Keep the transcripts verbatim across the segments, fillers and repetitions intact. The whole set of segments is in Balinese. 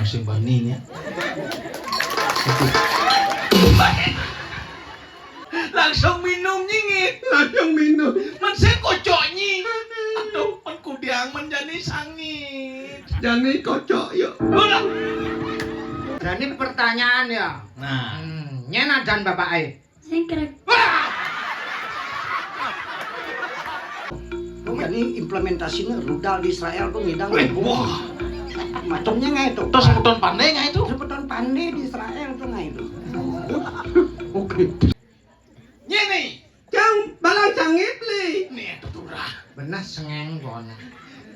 Sing bani nya. Langsung minum, Nyi. Langsung minum. Men sing kocok, Nyi. Aduh, men kudiang, men jani sangit. Jani kocok, yuk. Udah. Jani pertanyaan ya. Nah. Hmm, nyen adan bapake. Sing krek. Wah! Ini implementasinya rudal di Israel tuh ngidang. Wah. Macamnya nggak itu? Terus sebutan pandai nggak itu? Sebutan pandai di Israel tuh nggak itu? Oke. Ngene. Jang balang sangit li. Nih, itu turah. Bener sengeng kono.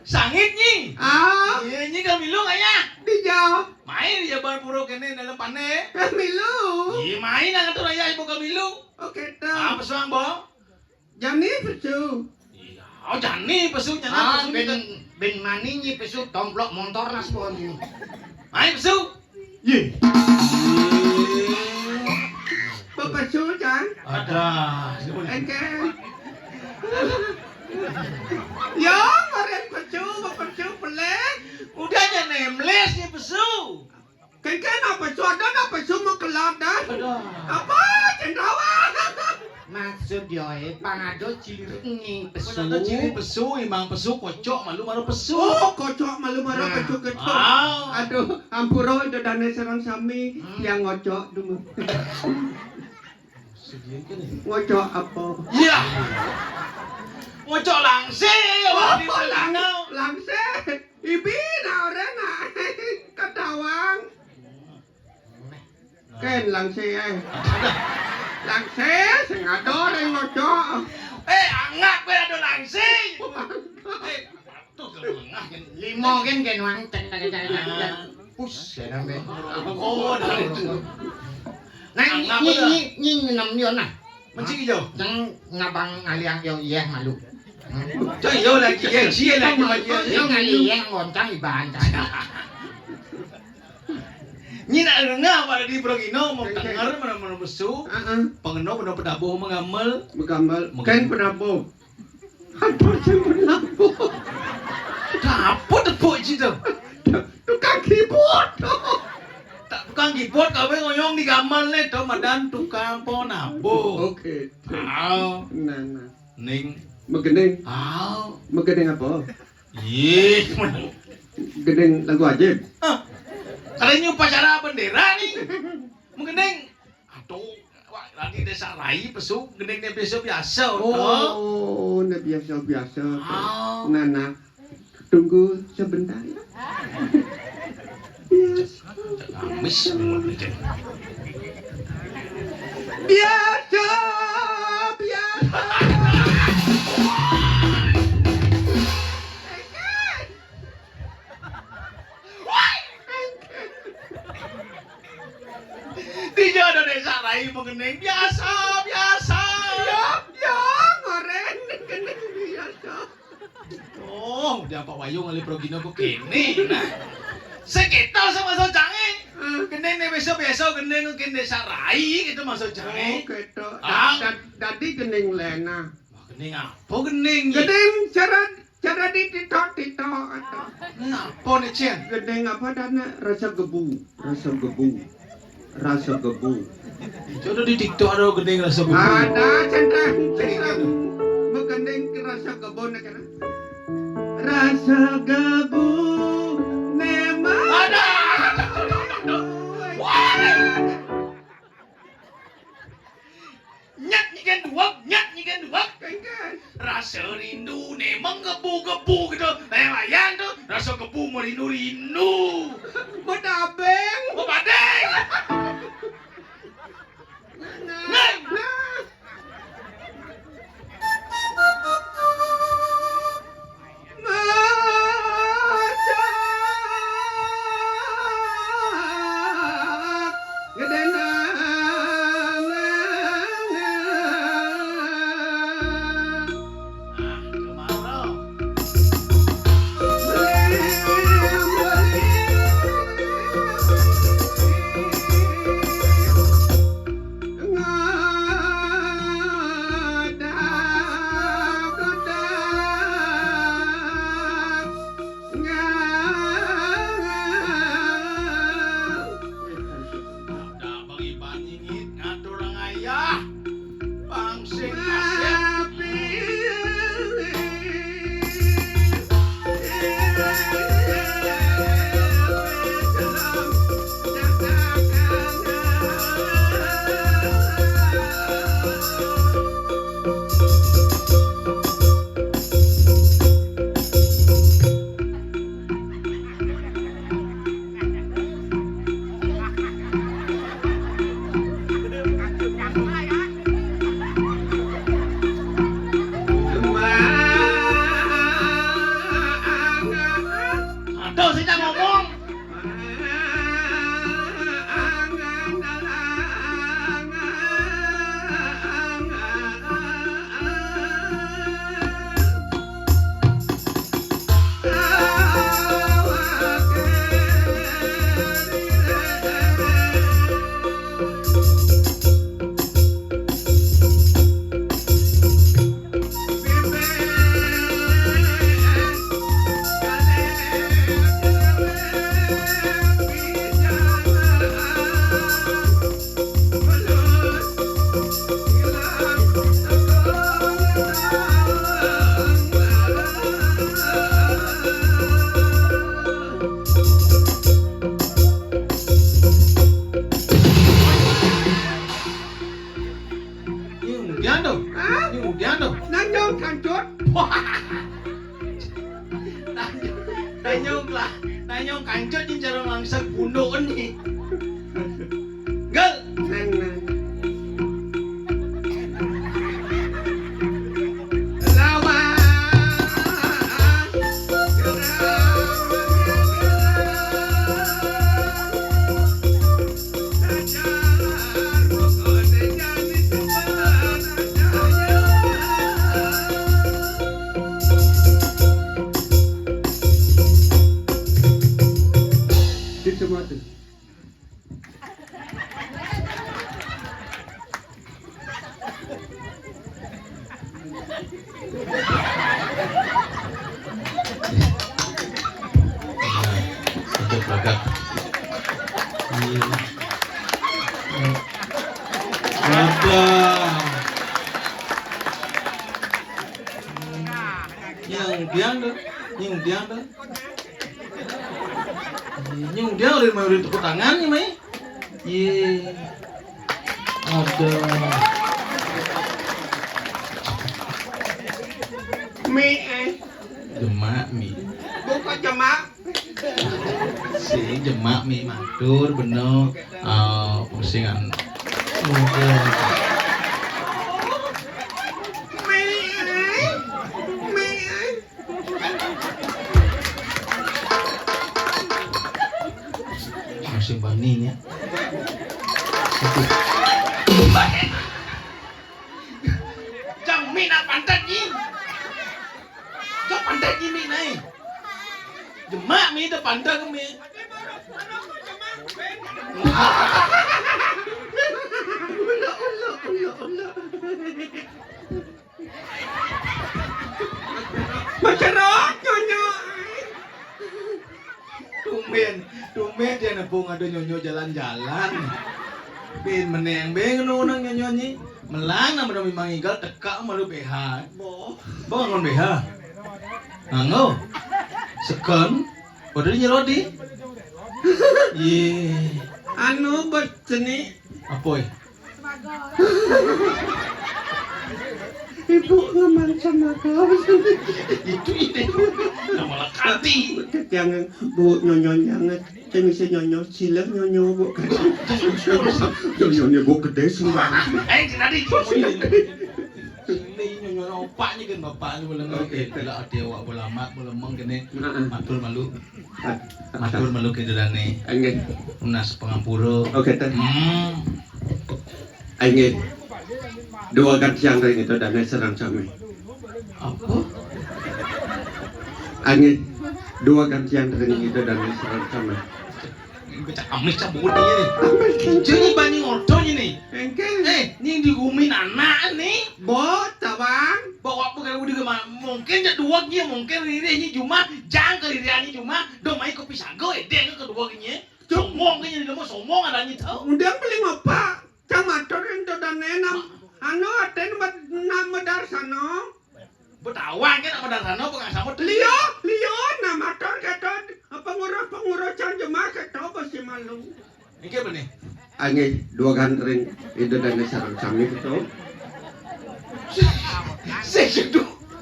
Sangit, Nyi. Ah. Iya, Nyi, kamilu nggak ya? Dija. Main ya bal pura kene dalam pane. Kamilu. Iya, main nang atur ayah ibu kamilu. Oke, tuh. Ah, pesuang, Bo. Jani pesu. Iya. Oh, jani pesu, jana ah, pesu ben, kita. Ben mani, Nyi, pesu tomplok motor nas, Bo, Nyi. Main pesu. Ye. Bepesu, Jang. Ada. Engke. Ya, maren pesu, bepesu, peleh. Udah aja nemles ya pesu. Kengken apa pesu, ada apa pesu mau kelar dah? Aduh. Apa cendrawang? Maksud yo, eh, pangado ciri ngi pesu. Pangado ciri pesu, imang pesu, kocok malu maro pesu. Oh, kocok malu maro nah, pesu kocok. Ah. Aduh, ampura ida dane sareng sami hmm. Yang ngocok dulu. Ngocok apa? Iya. Ngocok langse, oh, lang langse. Ibi na ora na. Kadawang. Ken langse ae. Langse sing ado ring ngocok. Eh, angak kowe ado langse. Eh, tuh tengah kan. Limo kan kan wang cek cek cek cek. Pus ya sampe. Oh, dari itu. Nah, nyi nyi nyi nyi nem yo nah. Mencik ijo. Ceng ngabang ngaliang yo iyeh malu. Cok yo lagi iyeh, cie lagi lagi. Yo ngali iyeh ngoncang iban. Nyi nak rengah pada di Brogino mau denger mana mana besu. Heeh. Pengeno peno pedabuh mengamel. Mengamel. Kan pedabuh. Apa sing pedabuh? Apa tepuk cito? Tukang keyboard. Tak tukang keyboard kau ngoyong di gamal ne to madan tukang penabuh. Oke. Au. Nah, nah. Ning. Megening. Au. Megening apa? Ih, men- Gening lagu ajib. Ah. Kali ini upacara bendera nih. Megening. Aduh, wah, tadi desa rai pesu, gening ne biasa-biasa. Oh, ne biasa-biasa. Ah. Nah, nah. Tunggu sebentar ya. Biasa. Amis. Biasa, biasa. Di jodoh desa rai mengening biasa, biasa. Ya, ya, ngoren gening biasa. Oh, dia Pak Wayung ngalih progino kok kene. Nah. Sekitar sama so jange. Gening ne biasa-biasa gening kene desa rai gitu maksud jange. Oh, gitu. Ah. Dadi gening lena. Wah, gening apa gening? Gening cara cara di tito-tito atau. Napa nih, Cen? Gening apa dana rasa gebu, rasa gebu. Rasa gebu. Jodoh di TikTok ada gening rasa gebu. Ada centang centang. Menggening rasa gebu nak kena. Rasa gebu memang. Ada. Wah. Nyat nyiken duweg, nyat nyiken duweg. Rasa rindu ne menggebu-gebu gitu. Layang-layang tuh, rasa gebu merindu-rindu. Bedabeng. Bedabeng. Nah. Mangsa gundokan nih. Gel. Neng, neng. Lawan. Cek semua tuh. Untuk bagak. Iya. Ada. Yang diang tuh, yang diang tuh. Nyung dia udah mau tepuk tangan nih, Mai. Iya. Ada. Mi, eh. Jemak mi. Bukan jemak. Si jemak mi matur bener. Eh, pusingan. Udah. Mi, eh. Mi, eh. Masih bani nya. Jang mi nak pantat ni. Jang pantat ni mi nai. Jemak mi dah pantat mi. Macerot nyonyo. Tumben, tumben dia nepung ada nyonyo jalan-jalan. Bin meneng bin nunang nyonyo ni. Melang nama demi mangigal teka malu B H. Bo. Bo ngon B H. Nganggo. Second. Udah nyelodi. Ye. Anu berceni. Apa? Ibu ngemang sama kau. Itu ide. Nama lakati. Yang bu nyonyo yang tengisi nyonyo sila nyonyo bu. Nyonyo ni bu gede semua. Eh, tadi. Ini nyonyo opaknya kan bapaknya boleh ngerti. Bila ada awak bola mat, bola meng kene. Matur malu. Matur malu ke dalane. Nggih. Tunas pangampura. Oh, ngeten. Hmm. Nggih. Dua gantian ring itu dane serang sami. Apa? Nggih. Dua gantian ring itu dane serang sami. Becak amis cabut ini. Amis. Jadi bani ngoto ini. Engke. Eh, ini di gumi anak nih. Bot, tawang. Bawa apa kalau udah kemana? Mungkin jadi dua dia, mungkin riri ini cuma, jang ke riri ini cuma, do mai kopi sago, eh, dia ke kedua gini. Sombong kayaknya, dia mau sombong adanya tahu. Udah beli ngapa? Cang matur ento dane nam, anu aten bet-, nam medar sano. Betawang kan nama dasarnya pengasamo. Liyo, liyo, nah matur keto pengurus-pengurus cang jemak keto besi malu. Iki apa nih? Angge dua gantring itu dan sarang sami keto. Saya jadi,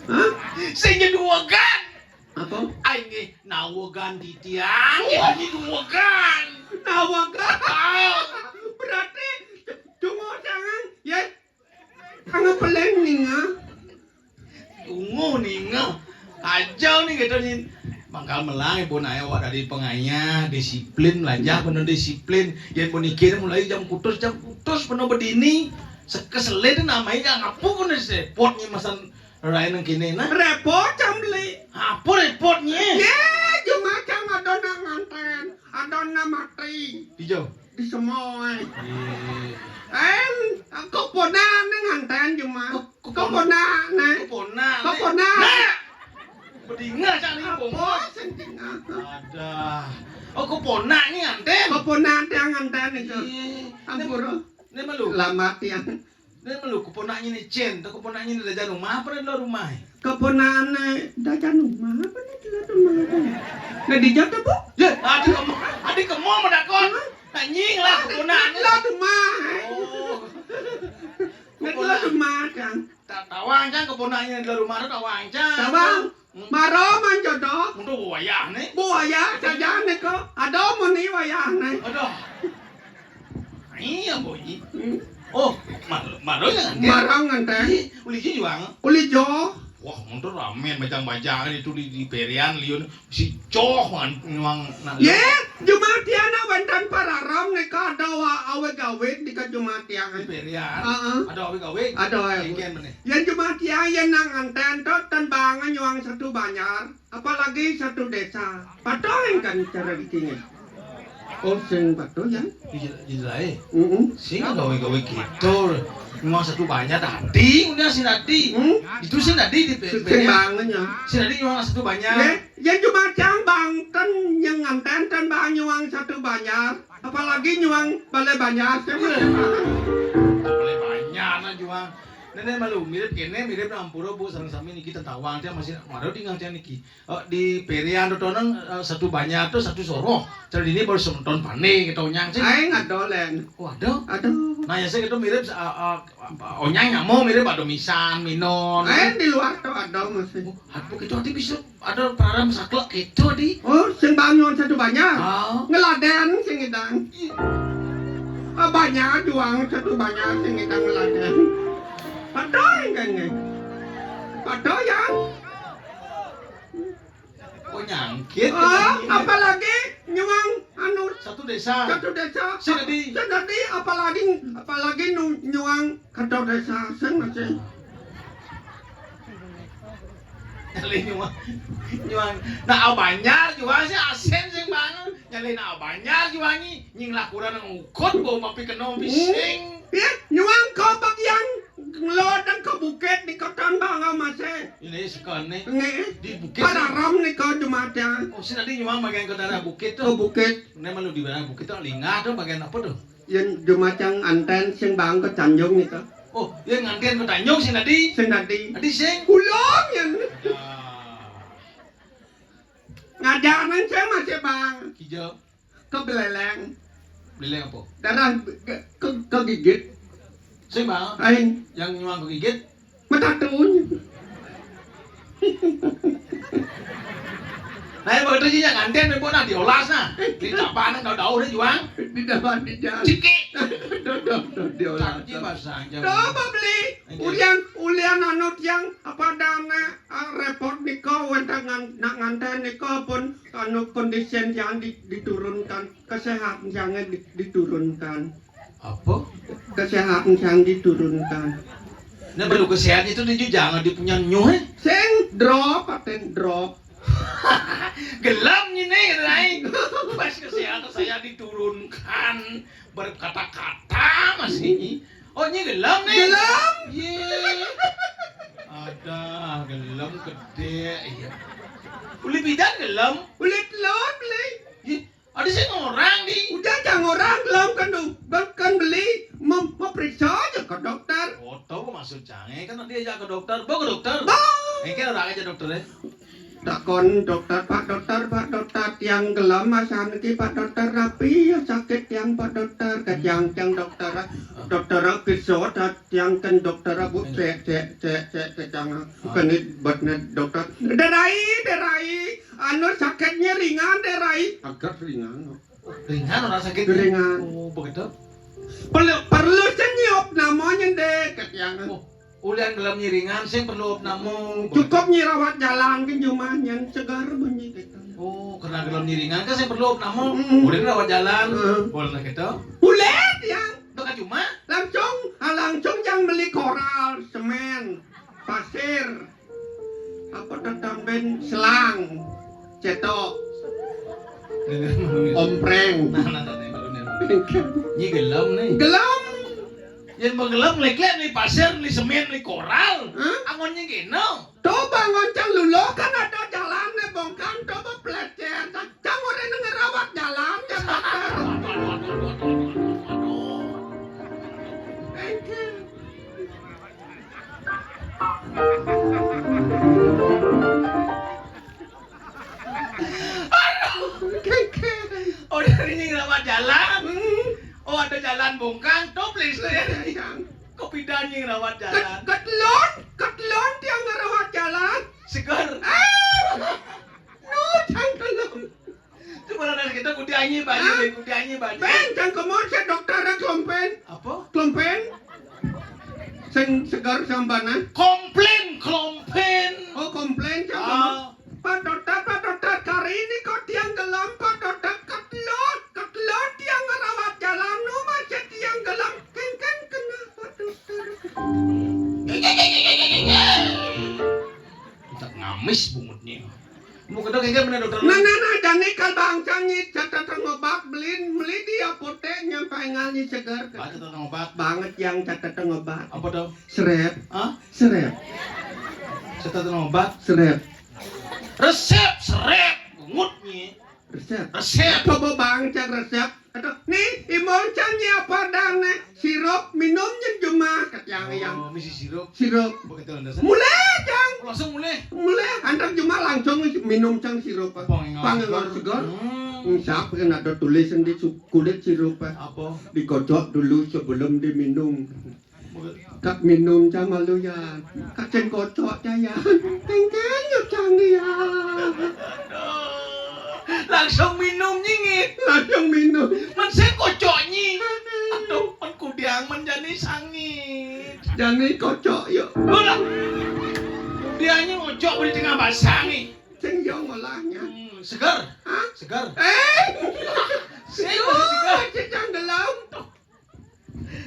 hah? Saya jadi wagan. Apa? Angge nawagan titiang, ini dua gan. Nawagan. Berarti cuma jangan, ya. Angga peleng ninga. Ungu ninga. Aja nih gitu nih. Mangkal melang ibu naya awak dari pengayah, disiplin, belajar penuh disiplin. Yang menikir mulai jam kutus, jam kutus penuh bedini. Sekeselin namanya jangan ngapu pun repotnya masan rai nang kini nah. Repot cam beli. Apa repotnya? Ya, cuma cam ada nak nganten, ada nak mati. Dijau. Di semua. Iya. En, aku pona nang nganten cuma. Aku pona nih. Aku pona. Aku pona. Nah. Bedinga cak ni apa? Sentinga. Ada. Aku pona ni nganten. Aku pona nganten itu. Iya. Ampura. Ini malu. Lama tiang. Nih malu keponaknya nih Cen, tuh keponaknya nih dah rumah apa dah rumah? Keponaknya dah rumah apa nih dah rumah? Nah di jatuh bu? Ya, ada kamu, ada kamu mau dakon. Tanying lah keponaknya. Dah rumah. Oh. Nah dah rumah kan. Tak tawang kan keponaknya dah rumah tuh tawang kan. Tawang. Maro man jodoh. Untuk wayah nih. Buaya saja nih kok. Ada muni wayah nih. Aduh. Iya, boy. Hmm. Oh, mar-, maro ya kan? Maro nganten. Ih, uli ji juang. Uli jo. Wah, mundur ramen bajang-bajang itu di, di Perian liun si joh man nyuang na. Ye, Jumatian wénten pararam nika ada wa-, awig-awig nika Jumatian. Di Perian. Heeh. Ada awig-awig. Ada awig. Engken meneh. Yén Jumatian yén nang nganten to ten bang nyuang satu banjar, apalagi satu desa. Patuh kan cara bikinnya. Oh, sing patuh ya. Di, di lain. Heeh. Sing gawe-gawe gitu. Nyuang satu banjar tadi, udah si tadi. Hmm? Itu si tadi di Sing bangun ya. Si tadi nyuang satu banjar. Ye, yén Jumatian bang ten nyang nganten ten bang nyuang satu banjar. Apalagi nyuang balé banjar. Balé banjar nah juang. Nenek malu mirip kene, mirip ampura Bu sareng sami niki ten tawang, dia masih maro di nganten niki. Eh, di Perian to toneng, eh, satu banjar to satu soroh. Cara dini baru semeton pane kita nyang sih. Aing adolen. Oh, ada? Aduh. Nah, ya saya itu mirip sa-, a-, a-, apa, onyang nyamo mirip ada misan, minon. Aing di luar to ada masih. Oh, aduh, itu nanti bisa ada pararam saklek gitu di. Oh, sing bang nyuang satu banjar. Oh. Ngeladen sing ngidang. Iya. Ah, banjar juang satu banjar sing ngidang ngeladen. Patuh kan nih. Patuh ya. Oh, nyangkit. Ah, apalagi nyuang anu satu desa. Satu desa. Si tadi. Si tadi apalagi, apalagi nu-, nyuang Kato desa sing masih. Nyalih nyuang. Nyuang. Nah, banjar juang sih asin sing bangun. Nyalih nah banjar juang ni. Nying lakuran ngukut bau mapi kena bising. Ya, nyuang ke bagian ngelodang ke bukit di kotan bangau masih. Ini sekane. Nggih. Di bukit. Pararam nika Jumatian. Oh, si tadi nyuang bagian ke daerah bukit tuh. Ke bukit. Ini malu di daerah bukit tuh lingah tuh bagian apa tuh? Yén Jumatian nganten sing bang ke Tanjung nika. Oh, yén nganten ke Tanjung sing tadi? Sing tadi. Tadi sing? Ulung yén. Ya. Ngajaran sing masih bang. Kijel. Ke Beleleng. Beleleng apa? Darah ke, ke, kegigit. Sing bang. Aing. Yang nyuang kegigit? Metatun. Nah, yang begitu sih yang nganten, memang nah diolas nah. Di tapanan daun-daun juang. Di dalam di jalan. Ciki. Daun-daun diolas. Caki bahasa aja. Coba beli. Oke. Ulian, ulian anu tiang apa dana, ah, repot nika wénten ngan-, nak nganten nika pun anu kondisi yang di-, diturunkan. Kesehatan jangan di-, diturunkan. Apa? Kesehatan jangan diturunkan. Nah, perlu kesehatan itu dia jangan dipunya nyuh, eh. Sing drop, paten drop. Gelem ini, Rai. Pas kesehatan saya diturunkan berkata-kata masih. Oh, ini gelem nih. Gelem. Iya. Ada gelem gede, iya. Uli bidan gelem. Uli telur, beli. Iya. Ada sing orang di. Udah, jangan orang, belum kan, belum kan beli. Mem-, memeriksa aja ke dokter. Oh, tahu maksud jangan kan nanti aja ke dokter. Bawa ke dokter. Bawa. Ini kan orang aja dokter ya. Takon dokter, Pak Dokter, Pak Dokter, tiang gelem masa niki, Pak Dokter, rapi ya sakit tiang, Pak Dokter, ke tiang, tiang dokter, dokter pisot, tiang kan dokter, Bu, cek, cek, cek, cek, cek, jangan. Bukan ini buatnya dokter. Derai, derai. Anu sakitnya ringan, derai. Agak ringan. Ringan orang sakit. Ringan. Oh, begitu. Perlu, perlu sih nyiop namanya deh, ketiangan. Oh, ulian gelem nyiringan, sing perlu op namu. Cukup nyirawat jalan ke jumah nyen segar bunyi gitu. Oh, karena gelem nyiringan kan sing perlu op namu. Mm. Boleh rawat jalan. Mm. Boleh gitu. Boleh, ya. Itu kan cuma. Langsung, ah, langsung yang beli koral, semen, pasir. Apa tetamben selang, cetok, ompreng. Nah, nah, nah, nah, baru nih. Nyi gelem nih. Gelem. Yang menggelem lek-lek nih pasir, nih semen, nih koral. Hah? Angon nyi geno. Tuh bangun cang luluh kan ada jalan nih bongkang, coba pelecer. Cang orang ngerawat jalan, ya, dokter. Thank you. Aduh, keke. Oh, dari ini ngerawat jalan. Hmm. Oh, ada jalan bongkang, toples deh. Yang. Kopidan yang ngerawat jalan. Ket-, ketelon, ketelon tiang ngerawat jalan. Seger. Ah! No, cang gelem. Coba lah, kita kudu anyi baju, hah? Kudu anyi baju. Ben, cang kemo, si dokter klompen. Apa? Klompen. Sing seger sambanan. Komplain, klompen. Oh, komplain, cang kemo. Ah. Pak dokter, Pak dokter, kari ini kok tiang gelem, Pak dokter, ketelot, ketelot tiang ngerawat jalan, nu masih tiang gelem, kengken kena, Pak dokter. Kita ngamis bungutnya. Mau kedok enggak bener dokter? Nah, nah, nah, jani kal bangsa nyi catat ngobat, beli, beli di apotek, nyampai ngal nyi seger. Baca tentang obat. Banget yang catat ngobat. Apa tuh? Serep. Hah? Serep. Catat tentang obat. Serep. Resep, serep. Bungutnya. Resep. Resep. Coba bangsa resep. Aduh, nih, imbon cang nyi apa dang nih? Sirup, minum nyen jumah, ketiang yang. Oh, misi sirup. Sirup. Begitu landasan. Mulai, cang. Langsung mulai. Mulai, antar jumah langsung minum cang sirup. Pangan segar. Pangan segar. Hmm. Hmm, siapa yang ada tulisan di su-, kulit sirup, eh? Apa? Dikocok dulu sebelum diminum. Kak minum cang malu ya. Kak cen kocok cang ya. Tengkeng ya cang ya. Langsung minum nyingit. Langsung minum. Men saya kocok nyi. Aduh, men kudiang men jani sangit. Jani kocok yuk. Udah. Kudiangnya ngocok beri tengah basah nih. Ceng yo ngolahnya. Hmm, segar. Hah? Segar. Eh. Segar, segar. Cang gelem.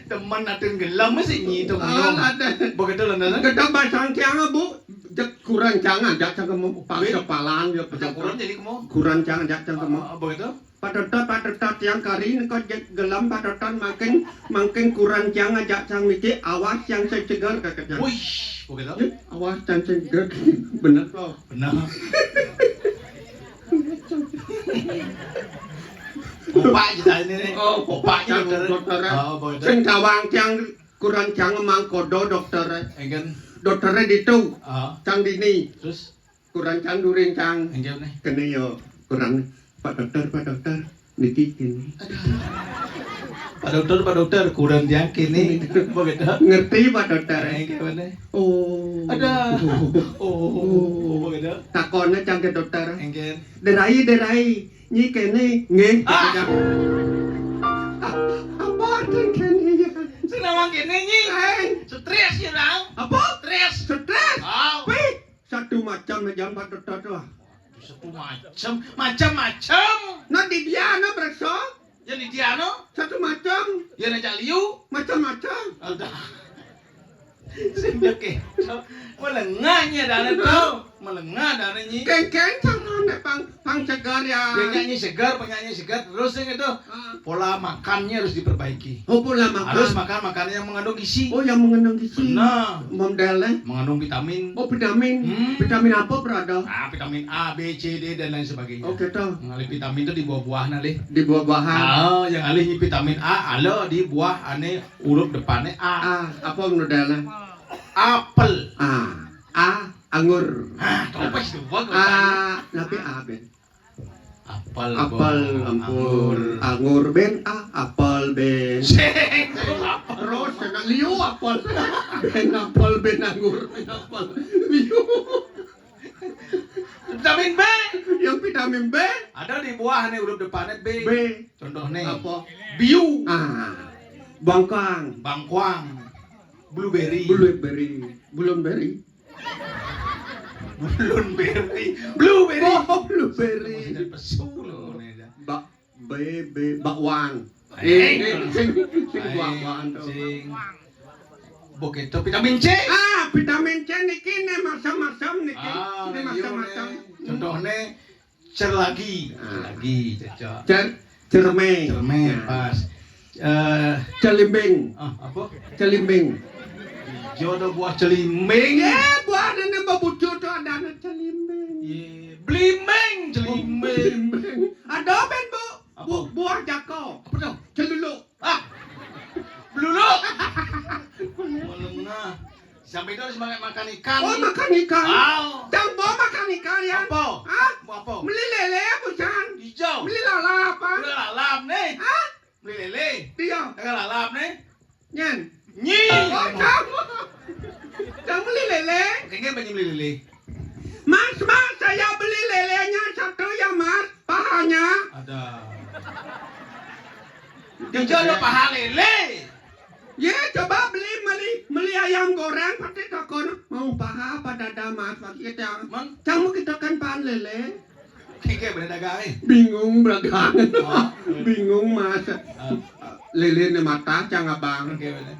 Temen atin gelem sih nyi itu minum. Ada. Begitu lah, nah. Kita basang tiang, Bu. Jek kuran jangan, jak cang kemo. Pak kepala ya, betul. Kuran jadi kemo. Kuran jangan, jak cang kemo. Ah, begitu. Pak dokter, Pak dokter, tiang kari ini kok jek gelem, Pak dokter, makin, makin kuran jangan, jak cang miki, awas yang saya cegar, kakak cang. Wih, begitu. Ya, awas yang saya cegar. Bener loh. Benar. Kopak aja ini nih. Oh, kopak aja dokter. Dokter. Oh, begitu. Sing gawang tiang kuran tiang mangkodo dokter. Enggak. Dokternya ditu. Ah. Cang dini. Terus? Kuran cang durin cang. Enggak nih. Kene yo kuran Pak dokter, Pak dokter. Niki kene. Aduh. Pak dokter, Pak dokter, kuran tiang kene. Begitu. Ngerti Pak dokter. Enggak nih. Oh. Ada. Oh, begitu. Takone cang ke dokter. Enggak. Derai, derai. Nyi kene, nggih. Ah. Apa artinya kene ya? Sing nawang kene, Nyi. Eh. Stres ya, Nang? Apa? Stres. Stres? Ah. Pi, satu macam aja empat tetot lah. Satu macam, macam-macam. Nah, di dia, nah, periksa. Ya, di dia, no. Satu macam. Ya, ngajak liu. Macam-macam. Udah. Sing dek, eh. Melengahnya dana tau. Melengah dana nyi. Kengkeng sama nek pang, pang segar ya. Dia nyanyi segar, penyanyi segar. Terus yang itu, ah, pola makannya harus diperbaiki. Oh, pola makan. Harus makan makanan yang mengandung gizi. Oh, yang mengandung gizi. Benar. Modelnya? Mengandung vitamin. Oh, vitamin. Hmm. Vitamin apa berada? Ah, vitamin A, B, C, D, dan lain sebagainya. Oh, gitu. Ngalih vitamin itu di buah-buahan, alih. Di buah-buahan. Ah, yang alih nyi vitamin A, ada di buah ane huruf depannya A. Ah, apa modelnya? Apel. Ah, A, anggur. Ah, topes tuh, bagus. A, tapi A, Ben. Apel, apel, anggur. Anggur, Ben, A, apel, Ben. Sing, apel. Terus, kena liu apel. Ben apel, Ben anggur, Ben apel. Liu. Vitamin B. Yang vitamin B. Ada di buah nih, huruf depannya B. B. Contohnya. Apa? Biu. Ah. Bangkang. Bangkuang. Blueberry. Blueberry. Blueberry. Blueberry. Blueberry. Oh, blueberry. Masih ada pesu loh, ini aja. Bak, B, B, bakwan. Eh, eh, sing, sing bakwan tuh. Sing. Begitu vitamin C. Ah, vitamin C niki nih macam-macam niki. Ah, ini iya, macam-macam. Nih. Contohnya, cerlagi. Ah. Cerlagi, cocok. Cer, cerme. Cerme, nah, pas. Eh, celimbing. Ah, apa? Celimbing. Jodoh buah celimbing. Ya, buah ada babucu tuh ada anak celimbing. Iya, belimbing, celimbing. Oh, celimbing. Ada, Ben, Bu. Apa? Bu, buah jako. Apa tuh? Celuluk. Ah. Beluluk. Melengah. Sampai itu harus makan, makan ikan. Oh, makan ikan. Au. Cang bo makan ikan ya. Apa? Hah? Mau apa? Beli lele apa, Cang? Hijau. Beli lalap apa? Beli lalap nih. Hah? Beli lele. Iya. Kagak lalap nih. Nyen. Nyi. Oh, Cang. Cang beli lele. Kayaknya banyak beli lele. Mas, Mas, saya Dija ada paha lélé. Yé, coba beli, beli, beli ayam goreng, pasti takon, "Mau paha apa dada, Mas?" Pasti kita. Mang? Cang mau kita kan paha lélé. Kéké bener dagang, eh? Bingung, dagang. Oh. Bingung, Mas. Ah. Lélé né mata, cang abang. Kéké bener.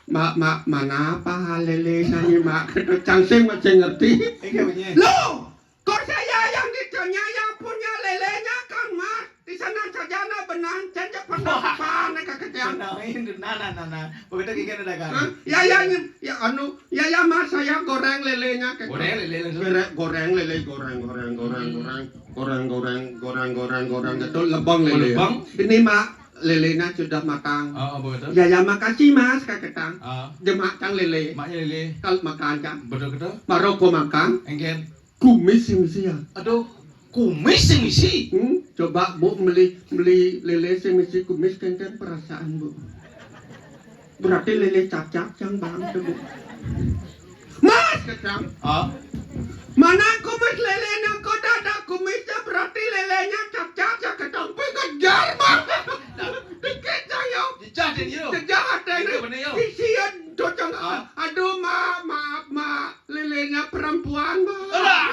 Ma, ma, mana paha lélé sami, Mak? Cang sing masih ngerti. Kéké bener. Loh, kok saya yang ditanya, yang punya lélenya kan, Mas? Di sana saja na benang, céncék pernah. Wah. Paha né kaketiang. Nah, nah, nah, nah. Begitu kéké dagang. Hah? Ya, ya, ya, anu, ya, ya, Mas, saya goreng lélenya, kéké. Goreng lélé langsung. Goreng, goreng lélé, goreng, goreng, goreng, hmm, goreng. Goreng, goreng, goreng, goreng, goreng, gitu, lebang lélé. Oh, lebang? Ini, Mak, léléna sudah matang. Oh, oh, begitu. Ya, ya, makasih, Mas, kaketiang. Ah. Jemak cang lélé. Maknya lélé. Kalau makan, cang. Betul, betul. Baru ko makan. Engken. Kumis sing misi ya. Aduh, kumis sing misi? Hmm, coba, Bu, beli, beli lélé sing misi kumis, kéngkén perasaan, Bu. Berarti lélé cacat cang, Bang, tuh, Bu. Mas, ketiang. Ah? Mana kumis léléna, kok ada kumisnya, berarti lélénya cacat ya, ketiang. Wih, kejar, Bang. Dikit aja. Jejah deh, yo. Jejah ada. Iya, bener, yo. Isian, cocok. Ah. Aduh, Ma, maaf, Ma. Lélénya perempuan, Ma. Alah.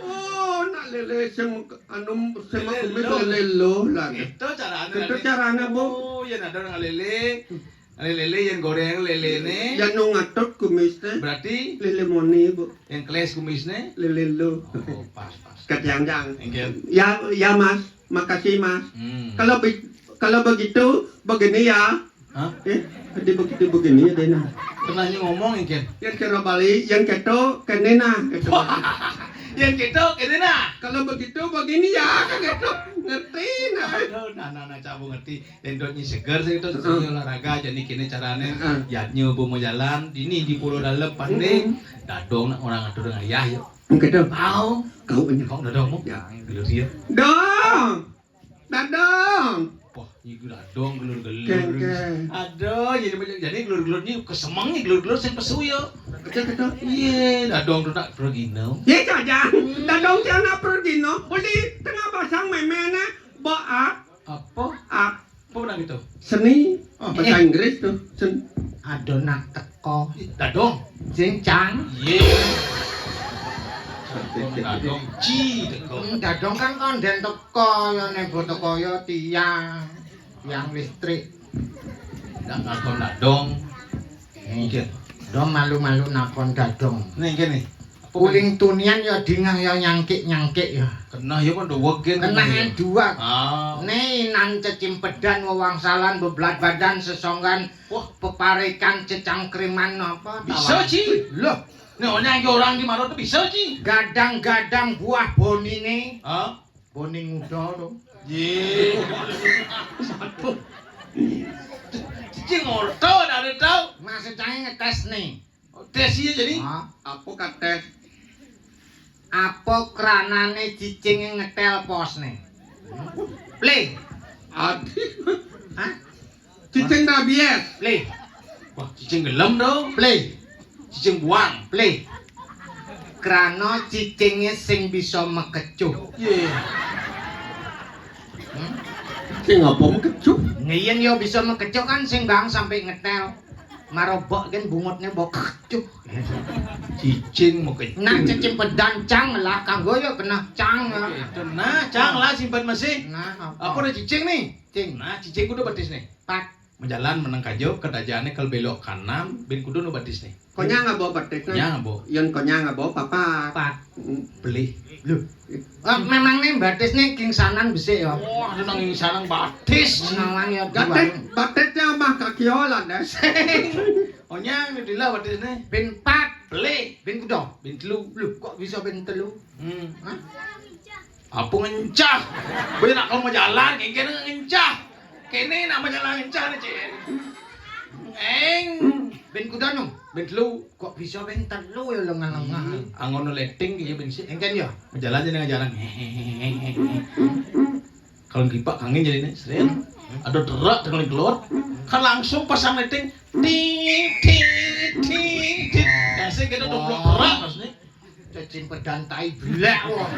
Oh, nak lélé sing anu, sing lélé kumis lo. Lélé lo lah. Itu caranya. Itu lélé. Caranya, Bu. Oh, ya ada orang lélé. Lélé, lélé, yang goreng léléné. Yang nu ngatut kumisné. Berarti? Lélé moni, Bu. Yang keles kumisné? Lélé lo. Oh, pas, pas. Ketiang, cang. Engken. Ya, ya, Mas. Makasih, Mas. Hmm. Kalau be-, kalau begitu, begini ya. Hah? Eh, ada begitu begini ya, Dena. Pernah ngomong, engken? Yang kira Bali, yang keto, kenena, gitu. Yang keto, kenena. Kalau begitu, begini ya, kan gitu. Ngerti, nah. Aduh, nah, nah, nah, cabut ngerti. Lendot nyi seger sih itu, heeh, olahraga, jadi kini caranya, heeh, yatnya bu mau jalan, dini di Pulau Dalem, pandai, heeh, dadong nak orang atur dengan ayah, yuk. Oke, dong. Mau. Kau ini. Kau dadong, mau? Ya. Dulu sih, ya. Dong. Dadong. Wah, ini dadong, gelur-gelur. Keng, keng. Aduh, jadi macam, jadi gelur-gelur ini kesemangnya gelur-gelur saya pesu, ya. Betul, betul. Iya, dadong tuh nak pergi, no. Iya, saja. Hmm. Dadong saya nak pergi, no. Boleh tengah pasang meme, nah. Baat. Apa? At. Apa menang itu? Seni. Oh, bahasa, eh, Inggris tuh. Sen- Ada nak teko. Dadong. Sing cang. Iya. Dadong, ci teko. Hmm, dadong kan konden teko, ya nek teko ya tiang. Tiang listrik. Ndak ngakon dadong. Nih, iya. Dong malu-malu nakon dadong. Nih, gini. Uling tunian ya dingah ya nyangkik-nyangkik ya. Kenah ya kan dua gen. Kenah ya dua. Ah. Nih nan cecimpedan wewangsalan beblat badan sesonggan. Wah. Peparikan cecangkriman apa? Bisa, Ci. Loh. Nih, orang yang orang di Marot tuh bisa, Ci. Gadang-gadang buah bonine. Hah? Boning uda to. Ye. Satu. Cici ngorto, ndak ada tahu. Maksud saya ngetes nih. Tes iya jadi. Ah. Apa kates? Apa kranane cicing ngetel pos nih? Play. Adi. Hah? Cicing rabies. Play. Wah, cicing gelem dong. Play. Cicing buang. Play. Krana cicinge sing bisa mekecuh. Iya. Hmm? Sing apa mekecuh? Ngeyen ya bisa mekecuh kan sing bang sampai ngetel. Marobok kan bungutnya bok kecuh. Cicing mekecuh. Nah, cicing pedan cang lah kanggo ya kena cang lah. Itu nah, cang lah simpan masih. Nah, apa? Apa ada cicing nih? Cing. Nah, cicing kudu betis nih. Pat. Menjalan meneng kajo, kedajane kalau belok kanan, bin kudu nu betis nih. Konyang abo betis nih. Konyang abo. Yen konyang abo papat. Pat. Mm. Beli. Lu. Ah, memang nih betis nih kingsanan besik ya. Wah, ada nang kingsanan betis. Nawang ya. Gatik, betisnya mah kaki olah deh. Sing. Onyang dilah betis nih. Bin pat. Beli. Bin kudu. Bin telu. Lu kok bisa bin telu? Hmm. Hah? Apa ngencah? Boy nak kalau mau jalan, kayak gini ngencah. Kene nak mau jalan ngencah nih, Cin. Eng. Ben kuda no. Ben telu. Kok bisa ben telu ya lengah-lengah? Hmm, angon leting gitu ben sih. Engken ya? Mau jalan aja dengan jalan. Kalau kipak kangen jadi nih, sering. Ada derak dengan keluar. Kan langsung pasang leting. Tit, tit, tit, tit. Kasih kita dua puluh derak mas nih. Cicing pedan tai belek kok.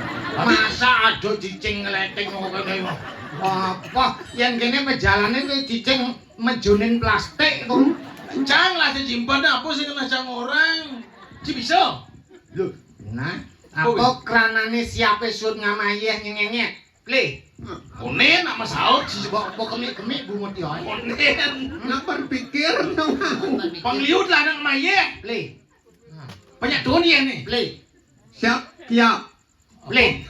Masa ada cicing ngleting kok kene kok. Apa yen kene pejalane kuwi cicing mejunin plastik kok. Cang lah sing jimpen apa sing kena cang orang. Ci bisa. Lho, nah, apa kranane siape suut ngamahe nyengenyek? Ple. One nak masaut sing mbok apa kemik-kemik bungut ya. One. Nak berpikir no. Pengliut lah nak maye. Ple. Banyak dunia nih. Ple. Siap, siap. Ple.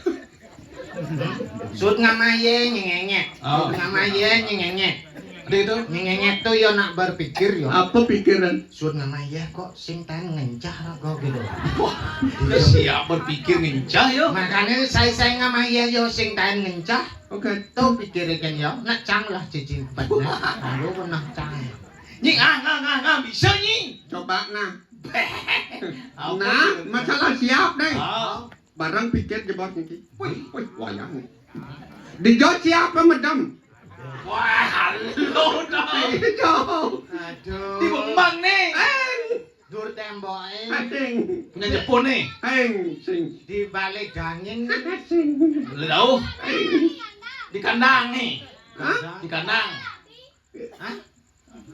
Suut ngamahe nyengenyek. Oh. Suut ngamahe nyengenyek. Ada itu. Nyengenyek tuh yo nak berpikir yo. Apa pikiran? Suut ngamahe kok sing taen ngencah kok gitu. Wah, siap berpikir ngencah yo. Makanya saya saya ngamahe yo sing taen ngencah. Oke. Tuh pikirkan yo, nak cang lah cicing pet. Baru pernah cang. Nyi, ah, ngah, ngah, ngah, bisa, Nyi. Coba, nah. Apa Nah, itu? Masalah siap deh. Ah. Barang pikir jebos niki. Wih, wih, wayang. Dijo siapa medem? Wah, halo dong. Dijo. Aduh. Di Bembang nih. Eng. Dur temboke. Sing. Punya Jepun nih. Eng, sing. Di balik dangin. Sing. Lu tahu? Eng. Di kandang nih. Hah? Di kandang. Hah?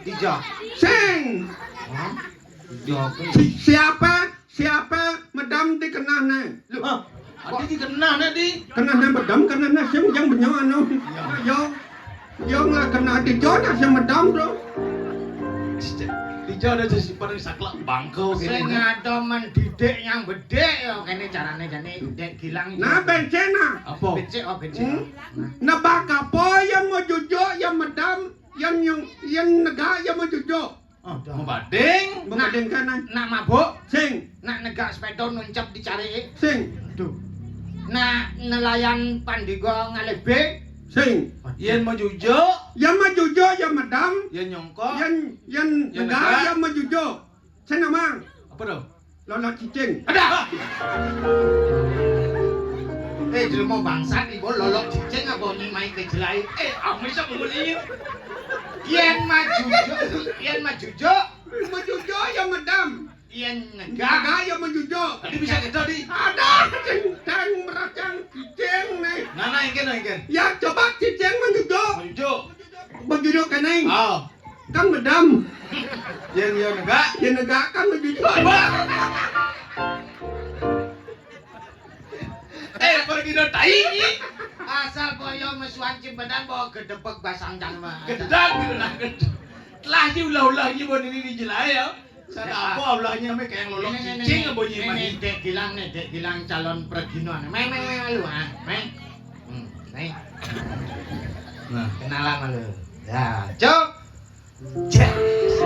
Dijo. Sing. Hah? Dijo. Si-, siapa? Siapa medam di kenahne? Lu. Hah? Adi di kenahne di. Kenahne medam, kenahne sing yang benyo anu. Iya. Yo. Yo nggak kena dijo nak sing medam tuh. Dijo ada sing paling saklek bangko sing kene. Ada mendidik yang bedek ya kene carane jane Dek Gilang. Nah, bensin nah. Apa? Becik oh becik. Hmm? Nah. Nebak apa yang mau jujuk, yang medam? Yen nyung, yen negak ya mau jujuk. Oh, dah. Mau bading? Mau bading kanan. Nak mabuk? Sing. Nak negak sepeda nuncap di cari. Sing. Aduh. Nak nelayan pandega ngalebe? Sing. Yen mau jujuk? Ya mau jujuk ya medam. Yen nyongkok? Yen yen negak ya mau jujuk. Sing amang. Apa dong? Lolok cicing. Ada. Eh, jelema bangsat iku lolok cicing apa nyimai kejelai? Eh, amis apa muni? Yen maju, yen maju jok. Maju jok ya medam. Yen negak. Negak ya maju jok. Tadi bisa kita di. Ada cintang meracang cicing nih. Nana engken engken. Ya coba cicing maju jok. Maju jok. Maju jok keneng. Oh. Kan medam. Yen yo negak. Yen negak kan maju jok. Wah. Eh, pergi no tai iki. Asal boyo mesuan Cimpedan bawa gedepek basang cang mah. Gedang gitu lah. Telah sih ulah-ulah iki bon ini dijelai ya. Sana apa ulahnya me kayak lolok cicing apa nyimai. Dek Gilang nih, Dek Gilang calon pergino nih. Meh meh meh lu ah. Meh. Hmm, meh. Nah, kenalan malu. Ya, cok. Jas.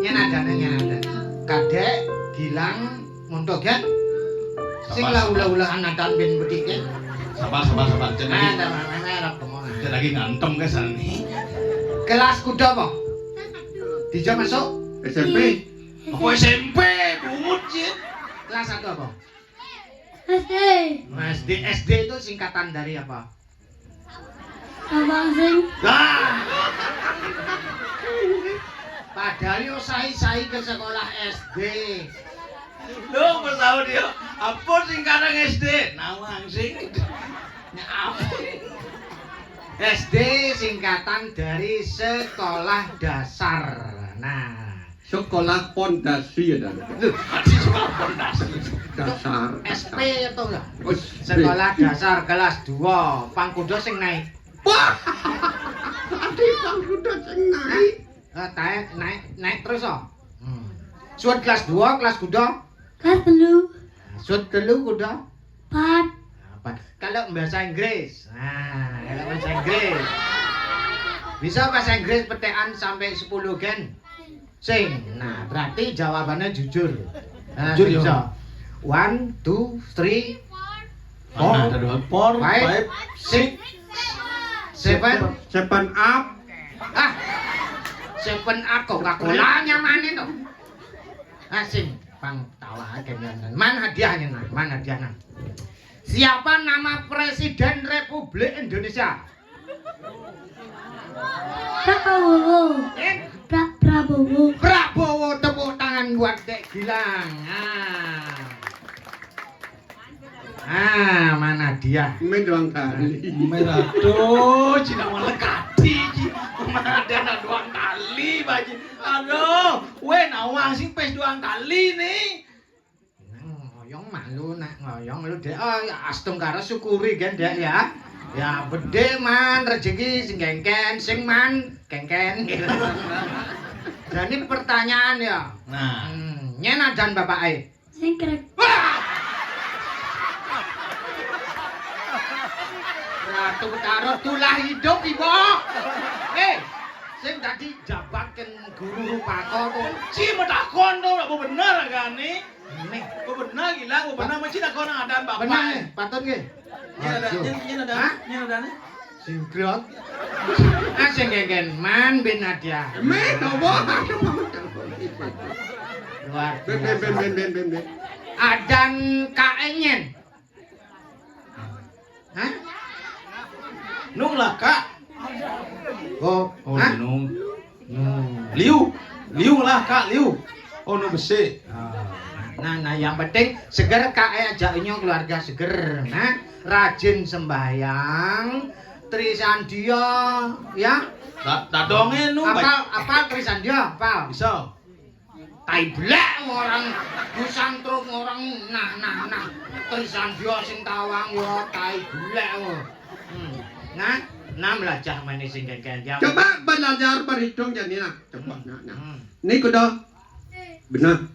Yen adane yen adane. Kadek Gilang montok kan? Sing lah ulah-ulahan adan ben bedik kan? Sabar, sabar, sabar. Cek lagi. Ada mana arep ngomong. Cek lagi ngantem ke sana. Kelas kuda apa? Dijak masuk? S M P. Apa S M P? Bungut sih. Kelas satu apa? S D. S D, S D itu singkatan dari apa? Abang sing. Lah. Padahal yo sai-sai ke sekolah S D. Lo mau tahu dia? Apa singkatan S D? Nawang sing. Ya apa? S D singkatan dari sekolah dasar. Nah, sekolah pondasi ya, Dan. Loh, tadi sekolah pondasi. Dasar. S P atau enggak? Oh, S P. Sekolah dasar kelas dua, pangkuda sing naik. Wah. Tadi pangkuda sing naik. Eh, tae naik naik terus oh. Hmm. Suwun kelas dua, kelas kuda? Kelas telu. Suwun telu kuda? Empat. Apa? Kalau bahasa Inggris. Nah, kalau bahasa Inggris. Bisa bahasa Inggris petekan sampai sepuluh gen? Sing. Nah, berarti jawabannya jujur. Nah, jujur, bisa. One, two, three, four, ada dua, four, five, five, six, seven, seven up. Ah, seven up Coca-Cola nyamane to. Ah, sing, pang tawa aja nyanyi. Man hadiahnya, nah. Man hadiahnya. Siapa nama Presiden Republik Indonesia? Prabowo. Eh? Pra-, Prabowo. Prabowo, tepuk tangan buat Dek Gilang. Nah. Ah, mana dia? Main doang kali. Main, aduh, cina malah kati, ci. Mana dia nak doang kali, Pak Ji. Aduh, weh, nawang sing pes doang kali nih. Ngoyong malu, nak ngoyong lu, Dek. Oh, ya, astungkara syukuri, gen, Dek, ya. Ya, bedhe, Man, rezeki sing kengken, sing, Man, kengken. Jadi pertanyaan ya. Nah. Hmm, nyen adan bapake. Sing krek. Wah! Ratu Betara tulah hidup, Ibu. Eh, sing dadi jabatken guru rupaka to. Ci metakon to, ora bener agane. Nih. Kok bener gila, kok bener mesti takon adan bapak. Bener nih, patut nggih. Nyen ada, Aduh. Nyen, nyen ada, hah? Nyen ada nih. Singkrot. Ah, sing kengken Man bin Nadia. Men, apa? Luar Ben, ben, ben, biasa. Ben, ben, ben, ben. Adan K N nyen. Hah? Nung lah, Kak. Oh, oh, hah? Nung. Nung. Liu. Liu lah, Kak, Liu. Oh, nu besik. Ah, nah, nah, yang penting seger, Kak, eh, ajak inyo keluarga seger. Nah, rajin sembahyang, Trisandia, ya. Da-, dadonge nu, apal, apal Trisandia, apal. Bisa. Tai belek orang, busan truk orang, nah, nah, nah. Trisandia sing tawang yo, tai belek. Hmm. Nah, nah, belajar manis sing kengken. Coba belajar berhitung jadi, nah. Coba, nah, nah. Hmm. Ini kudu bener.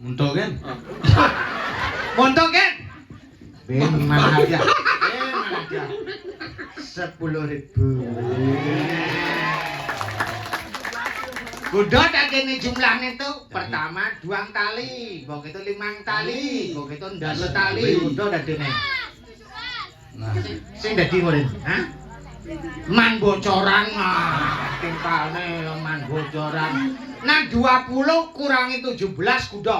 Monto, kan? Oh. Monto, kan? Ben, mana ada? Ben, mana ada? Sepuluh ribu. Kudu tak kene jumlahnya tuh. Pertama, duang tali. Mbok itu limang tali. Mbok itu ndasa tali. Kudu dadine. Nah. Sing dadi murid, hah? Man bocoran, ah, timpalne man bocoran. Nah, dua puluh kurangi tujuh belas kudu.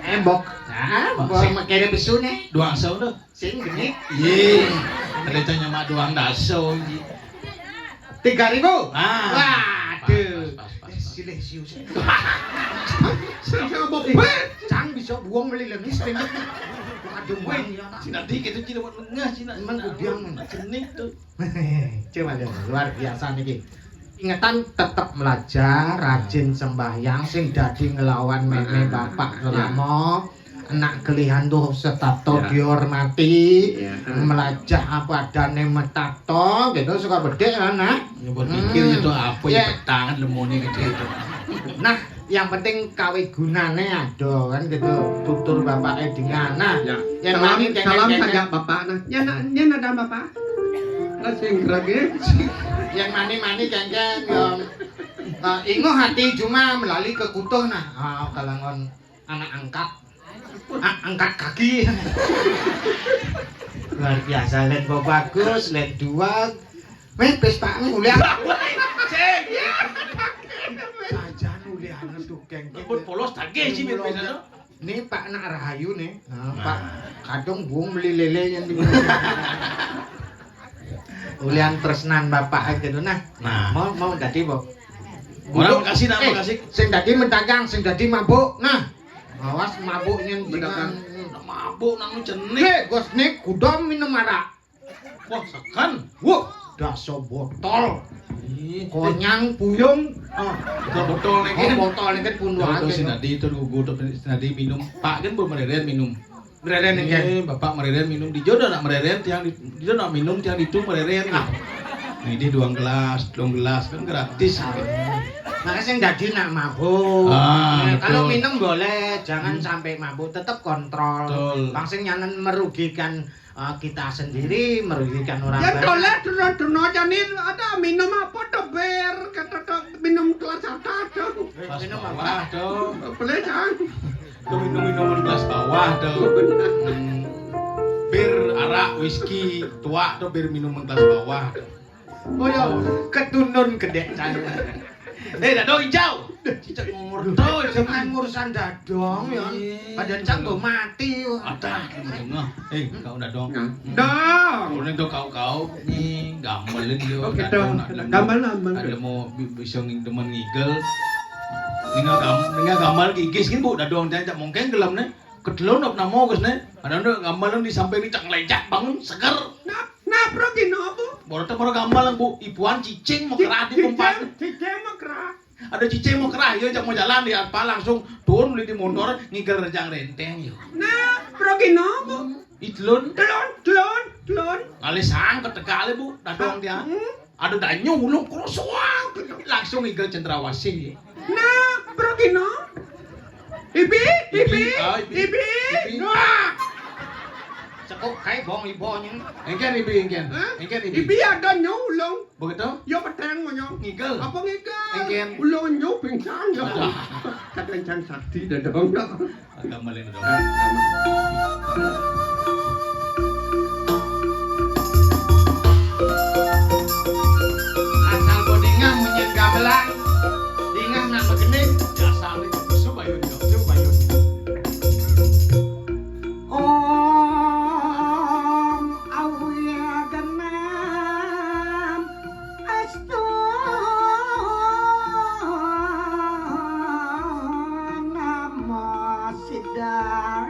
Eh, mbok. Ah, mbok sing mekere pesune. Dua sewu to. Sing genit. Iye. Ternyata nyemak doang daso iki. Tiga ribu. Ah. Waduh. Pas, pas, pas, pas. Silih siu. Sing apa, Pak? Cang bisa buang melilenis. Aduh, weh, ya, Pak. Cina dikit tuh, Cina buat lengah, Cina. Emang kudiang. Jenik tuh. Coba lihat, luar biasa niki. Ingetan tetep belajar, rajin sembahyang, sing dadi ngelawan meme bapak selama anak kelihan tuh setato dihormati, melajah apa adane metato, gitu, suka bedek, anak. Ya, buat pikir itu apa ya, petangan lemone gitu itu. Nah, yang penting kawe gunane ada, kan, gitu. Tutur bapake dengan. Nah, yang salam, mani salam kengken-kengken. Saja bapak, nah. Ya, nak, ya, nak, bapak. Lah, sing grege. Yang mani-mani kengken, ya. Nah, ingoh hati cuma melali ke kutuh, nah. Ah, kalangan anak angkat. Ah, angkat kaki. Luar biasa, len bagus, len dua. Weh, pes Pak, weh, ulian. Sing. Sajan ulian tukeng. Lembut polos tagih sih, pes, anu. Ini Pak nak rahayu nih. Nah, Pak, kadung buang beli lele yang di ulian tresnan bapak aja tuh, nah. Nah. Mau, mau dadi, Bob. Orang makasih, nah, eh, makasih. Sing dadi mendagang, sing dadi mabuk, nah. Awas mabuknya. Mendagang. Mabuk nang jenik. Eh, Gus, nih kudu minum arak. Wah, sekan. Wah, daso botol. Ih, konyang puyung. Oh, botol nih, oh, kan? Botol nih kan pun. Tuh, tuh, aja, sing dadi itu gugu tuh, sing dadi minum. Pak kan belum mereren minum. Mereren nih, kan? Eh, bapak mereren minum. Di jodoh nak mereren, tiang di, di jodoh nak minum, tiang ditu mereren. Ah. Nih, di dua gelas, dua gelas kan gratis. Makanya sing dadi nak mabuk. Ah, nah, betul. Kalau minum boleh, jangan sampai mabuk, tetap kontrol. Betul. Bang sing nyanan merugikan eh, kita sendiri, merugikan orang banyak. Ya, toleh, duna-duna, jani ada minum apa tuh, bir? Kata tuh, minum kelas atas tuh. Kelas bawah tuh. Boleh, Cang? Tuh minum-minuman kelas bawah tuh. Bener. Hmm. Bir, arak, whisky, tuak tuh bir minuman kelas bawah tuh. Oh ya, ketunun kedek saya. Eh, dadong hijau. Cicak ngomor tuh, jangan urusan dadong ya. Iya. Padahal cak gue mati. Ada, nah. Eh, kau dadong. Nah. Dong. Kemudian tuh kau-kau nih gamelin yo. Oh, gitu. Dadong, nak lemu. Gamelan, gamelan. Nak lemu bi-, bisa nging-, demen ngigel. Ninggal gam-, ninggal gambar gigis gin, Bu, dadong cai cak mungkin gelem ne. Ketelun apa namo ges ne? Ada ne gambar di samping ni cak ngelejak bangun seger. Nah, nah, pro gino, Bu? Baru teh baru gambar, Bu. Ipuan cicing mau kerah di cicing, tempat. Cicing mau kerah. Ada cicing mau kerah, ya, cak mau jalan di apa langsung turun beli di motor ngigel rejang renteng, yo. Nah, pro gino, Bu? Itelun. Telun, telun, telun. Ngalih sang ketegal, Bu. Dadong dia. Hmm. Ada danyu ulung kerusuang. Langsung ngigel cendrawasih. Nah, pro gino. Ibi, ibi, ibi, ah, ibi. Ibi. Nah. Cekok kai bong ibo nyeng. Engken ibi, engken. Hah? Engken ibi. Ibi ada nyu ulung. Begitu? Yo peteng mo nyu. Ngigel. Apa ngigel? Engken. Ulung nyu pingsan yo. Aduh. Kadang can sakti dadong. Agama lain dong. Asal kau dingah munyin gamelan, dingah nak begening, dasar itu subayun, subayun. Om Auya Genam. Astu nama sidang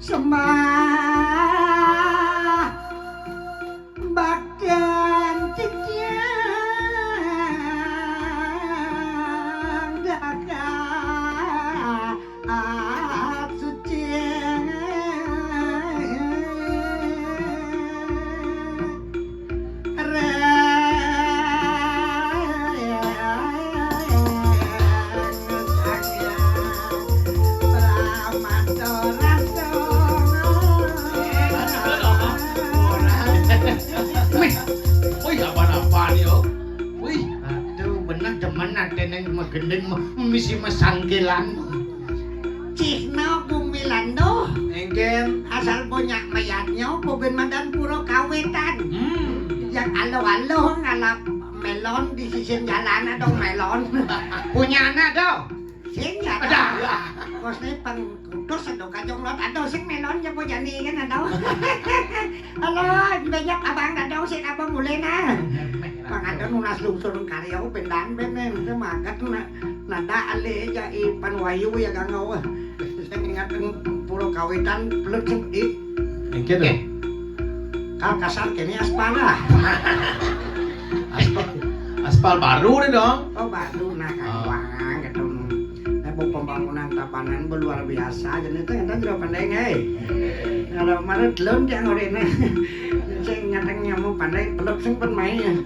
sembah bakten titiang daka at suci. Wih, wih, apa-apa nih, oh? Wih, aduh, bener demen atene magending ma-, misi masangkilan. Cihna bumi landuh. Engken. Asal punyak mayatnya, bubin madan pura kawitan. Hmm. Yang aluh-aluh ngalap melon di sisin jalan, ada melon. Punya anak, do? Sing ya. Ada. Bos ni pang kutus, ada kacang lot, ada sing melon, jago jani kan, ada. Halo, banyak abang dadong, sing abang boleh nah. Pang ada nunas lungsur karya, bendan, ben, ben, itu magat, nah. Nada alih aja ipan wayu ya gangau. Sing ingat pura kawitan, pelut sing di. Engke tuh. Kal kasar kene aspal lah. Aspal, aspal baru nih dong. Oh, baru nah kan. Ah. Wah, gitu. Nah, bu pembangunan Tabanan bu luar biasa. Jadi itu kita juga pandai, eh. Kalau kemarin belum dia ngorina. Saya ngateng nyamu pandai, pelut sing pun main.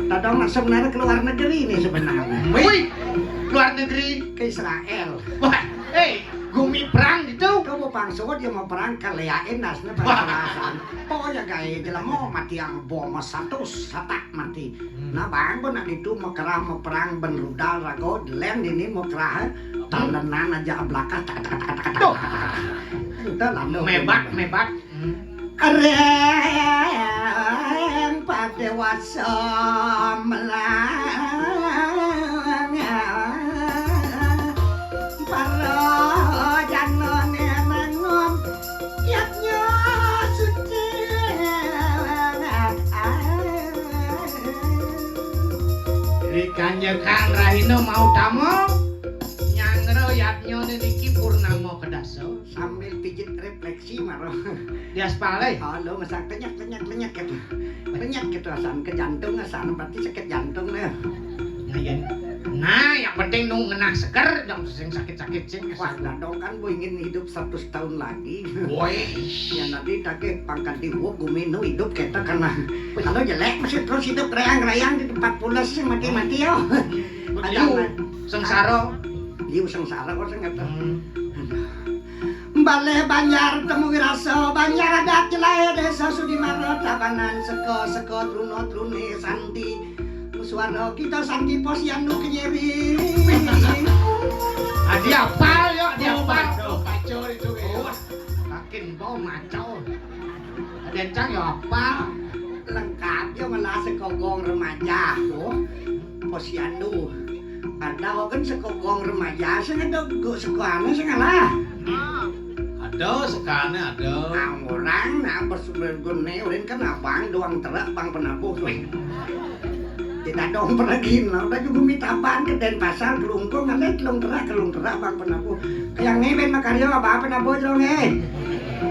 Dadong sebenarnya ke luar negeri nih sebenarnya. Wih, luar negeri. Ke Israel. Wah, eh, gumi perang gitu. Kamu bangsa dia mau perang, kaliain nasnya pada alasan. Pokoknya gaya jelema mati yang bom satu satak mati. Hmm. Nah, bang, pun nak itu mau kerah, mau perang, ben rudal, rago, delen ini mau kerah, eh. Talenan aja belakang, tak, tak, tak, tak, tak, tak. Tuh. Itu lalu. Mebat, mebat. Hmm. Areng padewasa melang, para janane mangun yadnya suci. Ri kanjekan rahina mau tama, nyangra yadnyane niki purnama kedasa. Sambil pijit refleksi maro. Di aspal, eh? Oh, lo masak tenyak, tenyak, tenyak gitu. Tenyak gitu, asan ke jantung, asan berarti sakit jantung nih. Nah, ya. Nah, yang penting nu ngenah seger, dong sing sakit-sakit sing. Wah, dadong kan bu ingin hidup seratus tahun lagi. Woi. Ya nanti take pangkat di gumi nu hidup kita karena kalau jelek masih terus hidup rayang-rayang di tempat pulas sih mati-mati yo. Betul. Ada, Yu, Mat. Sengsara. Yu sengsara kok sing ngerti. Hmm. Aduh. Baleh Banjar temu wirasa, Banjar adat jelai desa Sudimara, Tabanan seka, seka truna, trune santi. Suara kita santi pos yanu kenyeri. Adi apal yo, adi apal. Oh, pacul itu. Oh, makin bau macau. Ada cang yo apal. Lengkap yo malah sekogong remaja. Oh, posyandu. Ada kan sekogong remaja sing ada go sekolah sing alah. Ada Ada, sekane ada. Nah, orang nak bersumpah gune, ulin kan abang doang terak, bang penabuh tu. Tidak dong pergi, nah, udah juga minta abang ke Denpasar, Kelungkung, ada telung terak, telung terak, bang penabuh. Kayak ni ben makaryo, abang penabuh dong, eh.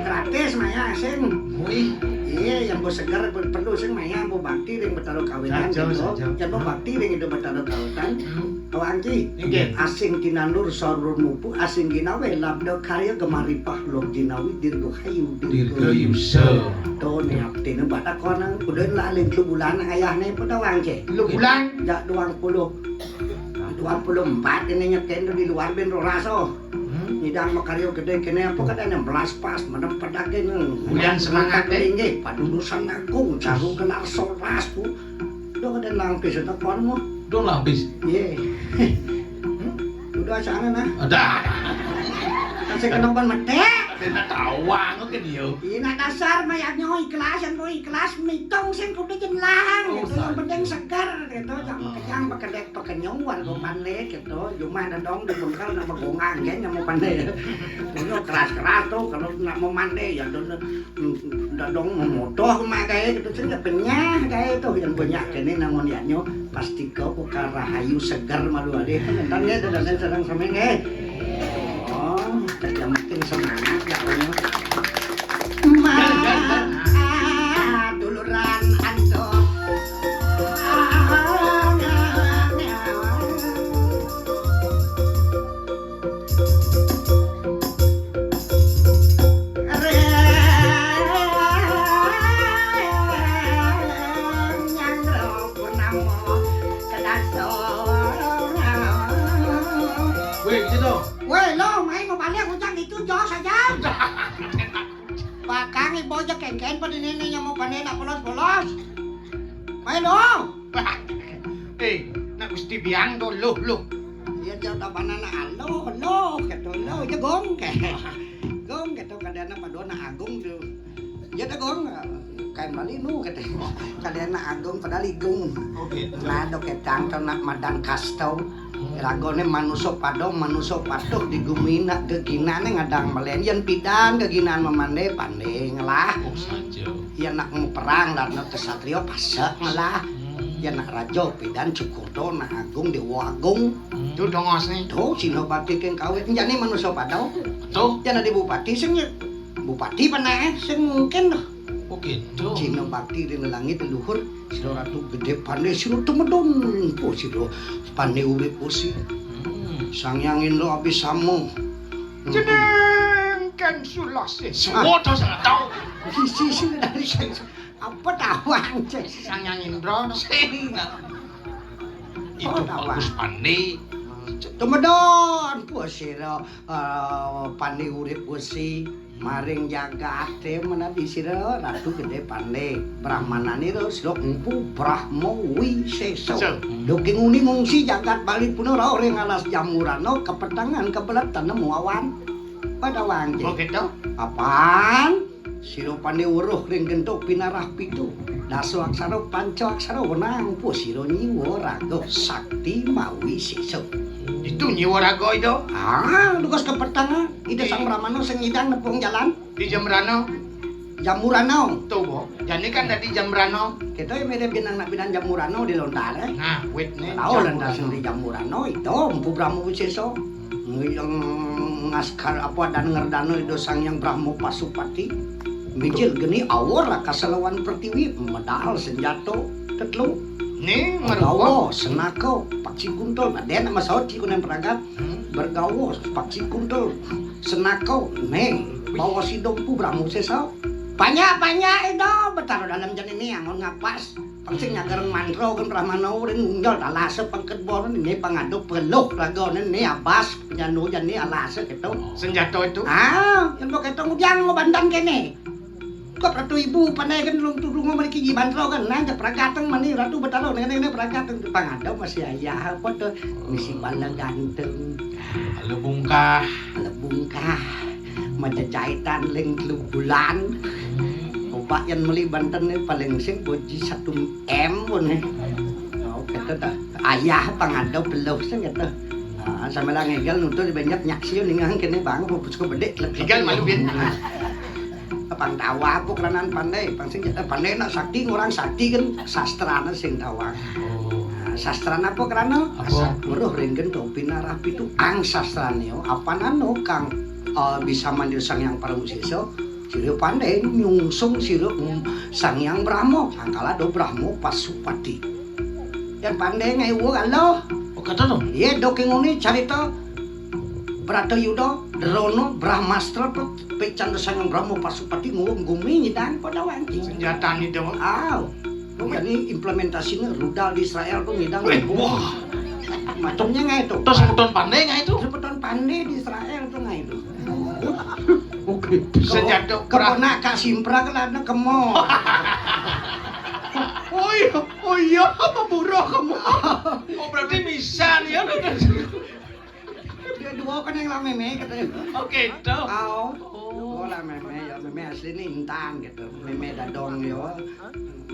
Gratis, maya, sing. Wih. Iya, yang bos segar, perlu sing maya, bos bakti, yang bertaruh kawinan, saja, gitu. Saja. Yang bos bakti, yang itu bertaruh kawinan. Hmm. Awak angki. Inggih. Asing tinandur saur mupu, asing ginawe labda karya gemaripah loh jinawi dirgahayu. Dirgayusa. To ne aptine batakonan kuda laling telu bulan ayahne pada wangke. Telu bulan? Jak duang puluh. Duang puluh empat ini nyeken di luar ben roraso. Hmm. Nyidang makarya gede kene apa kadane belas pas menem pedake nang. Bulan semangat, eh? Inggih, padudusan agung, jaru gelar solas, Bu. Udah kada lampis itu konmu. Udah lampis. Iya. Hmm? Udah sana nah. Ada. Kasih kenopan medek. Tidak tahu anu ke dia. Ina dasar mayaknya ikhlas, yang mau ikhlas mitung sing kudu jen lahang. Oh, gitu. Yang penting segar gitu, jangan kejang pekedek pekenyung warga pandai gitu. Cuma ada dong di bengkal nama gongang kan nama pandai. Punya keras-keras tuh kalau nak mau mandai ya dong. Dadong memodoh mak gae gitu, sing penyah gae tuh yang banyak kene nangon yaknyo pasti kau buka rahayu segar malu ade. Entar ya dadane sedang semeng eh. Oh, kerja makin semangat ya punya. Ma, duluran anto. Weh, gitu. Weh, lo main mau balik hujan itu jos aja. Pakang ibu aja kengken pada neneknya mau panen nak polos-polos. Main dong. Eh, nak mesti biang tu, luh, luh. Iya, jauh tak mana nak, luh, luh, kata luh, je gong, kata. Gong, kata, kadang nak pada nak agung tu. Ya dah gong, kain bali nu, kata. Kadang nak agung, padahal igung. Oke. Nah, dok ketang tu nak madan kastau. Ragone manusa pada, manusa patuh di gumi nak geginane ngadang melen. Yen pidan geginan memande, pande ngelah. Oh, saja. Yen nak mau perang, dan kesatria, pasek ngelah. Hmm. Yen nak raja, pidan cukup. To nak agung, dewa agung. Hmm. Tu dongos ni. To, Cina bakti keng kawit. Jani manusia pada. To. Yen ada bupati, sing ya. Bupati panah, sing mungkin dah. Oh, gitu. Cina bakti di langit leluhur. Sira ratu gede pandai, sira temedon. Po sira pandai urip posi. Hmm. Sang Hyang Indra abis sama. Hmm. Jeneng kan Sulasi. Semua tu saya tahu. Isi sing dari sing. Apa tawang, Cek? Sang Hyang Indra, no. Sing. Itu oh, tawang. Bagus pandi. Tumedon, puas sira, eh, pandi urip wesi. Maring jagate menadi sira, Ratu Gede Pandi. Brahmanane ro sira empu Brahma Wisesa. So. Duking uni ngungsi jagat Bali puna rauh ring alas Jamurana, kepetangan kebelet tanemu awan. Pada wangke. Oh, gitu? Apaan? Sira pandhe weruh ring gentuk pinarah pitu. Dasa aksara, panca aksara, wenang po sira nyiwa raga sakti mawi sesa. Itu nyiwa raga itu? Ah, lugas kepetang, ah. Ida Sang Brahmana sing nyidang nepung jalan. Di Jamrana. Jamurana. Tuh, Bo. Jane kan dadi Jamrana. Kita yang mirip jeneng nak bidan Jamurana di lontar, eh. Nah, wit ne. Tahu lentar sing di Jamurana itu, Empu Brahma Wisesa. Yang ngaskar apa dan ngerdana Ida Sang Hyang Brahma Pasupati. Mijil geni awor raka selawan pertiwi, medal senjata tetelu. Ning Bergawa, senaka, paksi kuntul. Nah, dia nak masaut ci kuning peragat. Hmm. Bergawa, paksi kuntul. Senaka, ning, bawa sidung pu Brahma Sesa. Panjak, panjak, Ida, betara dalam jani ni, angon ngapas. Pangsing nyagareng mantra kan Brahmana uring ngunjal talasa pangket boron ini pangadu peluh raga ini abas penyanu jani alasa gitu. Senjata itu? Ah, yang pakai tong ujang mau bandan kene. Kok ratu ibu pandai kan lung tuh rumah mereka ji mantra kan, nah, jak pragateng mani ratu betara, nene, nene pragateng tu pangadu masih ayah apa tu, misi bala ganteng. Lebungkah. Lebungkah. Majajaitan ling telu bulan. Obat yang meli banten ni paling sing boji satu M pun ni. Oh, kata dah. Ayah pangadu peluh sing kata. Ah, Sambil ngégal nutur banyak nyaksi ningang kéné bang, pupus ko bedé. Égal malu, Bin. Pang tawa apa keranan pandé, pang sing, eh, pandé nak sakti, ngurang sakti kan sastrana sing tawang. Oh. Nah, sastrana apa kerana? Apa? Weruh ring gén topi narah pitu ang sastrane, apanano kang, eh, bisa manjur Sang Hyang Prabu Sesa, sira pandé nyungsung sira, um, Sang Hyang Brahma, angkala do Brahma Pasupati. Yan pandé ngai uwur aloh. Oh, kata to? Iya, do kengone carita Bratayuda, Drona, Brahmastra, pe-, pecanda Sang Hyang Brahma Pasupati nguwung gumi nyidang pada wanci. Senjatane to. Aw. Jadi implementasine rudal di Israel tuh nyidang. Weh, wah. Macamnya ngai to. Terus semeton pandé ngai to? Semeton pandé di Israel tuh ngai to. Oke. Senjata perang. Kepena Kak Simprak lah, ada kemo. Oh iya, oh iya, apa buruh kamu? Oh, berarti bisa nih ya. Dia dua kan yang lama mémé katanya. Oke, to. Aw. Oh. Oh, lah mémé, ya mémé asli nih intan gitu. Mémé dadong yo.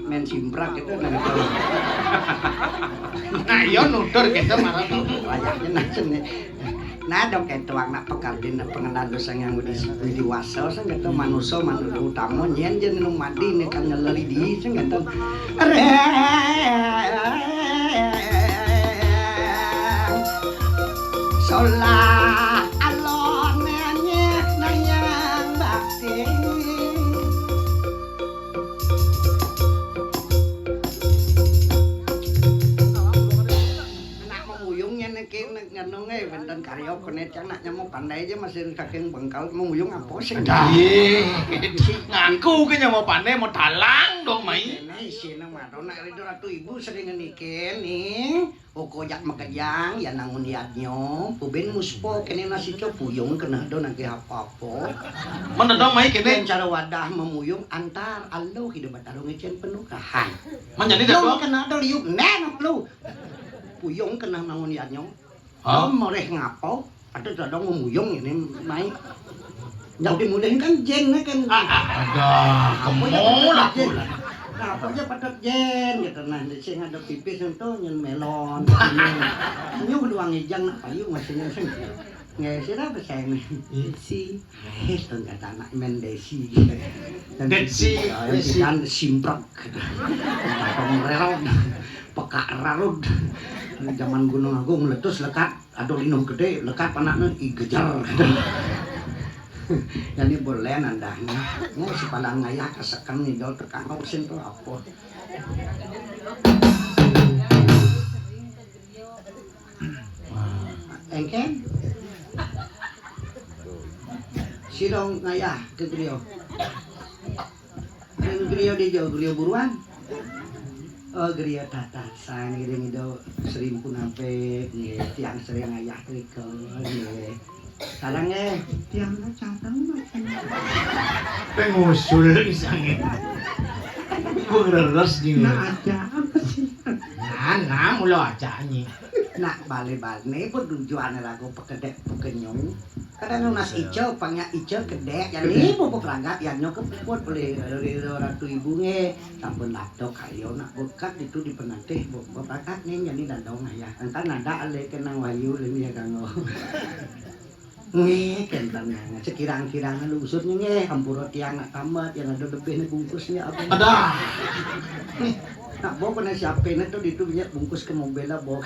Main simprak gitu, nah, gitu. Nah, iya nutur gitu malah to. Layaknya nang seni. Nah, dong, kayak tuang nak pekardin, nak pengenan dosa yang widi, widi wasa, sing gitu, manusa, manusa utama, nyen jen nu mati, nih kan ngeleri di, sing gitu. Reng, solah, alon, nanyeh, nayang, bakti. Nak memuyung yen iki nganu nggih wénten karya kené cang nak nyemu pandai aja masih saking bengkal memuyung apa sing. Adah. Ih, ngaku ke nyemu pandai mau dalang dong, Mai. Ini isine mato nak Ratu Ibu sering ngenikin nih. Oko jak makejang, ya nangun yadnya, pubin muspa, kene nasi co puyung kena do nagih apa-apa. Mana dong, Mai, kene? Yen cara wadah memuyung antar alo hidup batarung icen penukahan. Menjadi dadong? Kena do liuk, nen lu. Puyung kena nangun yadnya. Hah? Lo mereh ngapa? Ada dadong memuyung ini, Mai. Nyau dimulih kan jén, kan. Ada, apa aja kemol patut aku jén? Lah. Nah, apa aja patut jén, gitu. Nah, di sing ada pipis itu nyen melon. Nyu doang ijang nak payu masih nyen sing. Nggak, sira apa saya ini? Desi. Eh, tuh kata anak main Desi. Dan Desi, yang Desi. Kita simprak, gitu. Potong rerot, pekak rarut. Zaman Gunung Agung meletus lekat. Aduh, linuh gedé, lekap anakné, i gejer. Jadi boleh nandahnya. Mau sepadan ngayah keseken ngidol tekan, oh, sing to apa? Engkén? Sira ngayah ke griya. Ring griya dija, griya buruan. Oh, griya tatasan, ngiring Ida Sri Mpunampik, nggih, tiang sering ngayah rika, nggih. Sareng nggih. Tiang sareng mboten. Pe ngusul pisan nggih. Wong leres nggih. Nah, ada apa sih? Nah, nah, mula ajak nyi. Nak bale-bale pun tujuane lagu pekedek pekenyung. Kadang nunas ijo, pangyak ijo kedek, ya ni pupuk ragat, ya nyok puput oleh Ratu Ibu nggih. Sampun latok ayo nak bekat itu dipenatih bu-, bepakat nih, jadi dadong ya. Engkan ada ale kenang wayu lagi ya kanggo. Nggih, kenten nang sekirang-kirang lusur nggih, ampura tiang nak tamat, yang ada lebih nih bungkusnya apa? Ada. Nak bawa kena siapin itu, itu punya bungkus ke mobil lah, bawa.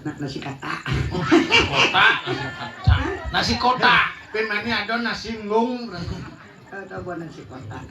Nak nasi kotak. Oh, nasi kotak, nasi kotak. Nasi kotak. Pemane ada nasi ngung. Ada buat nasi kotak.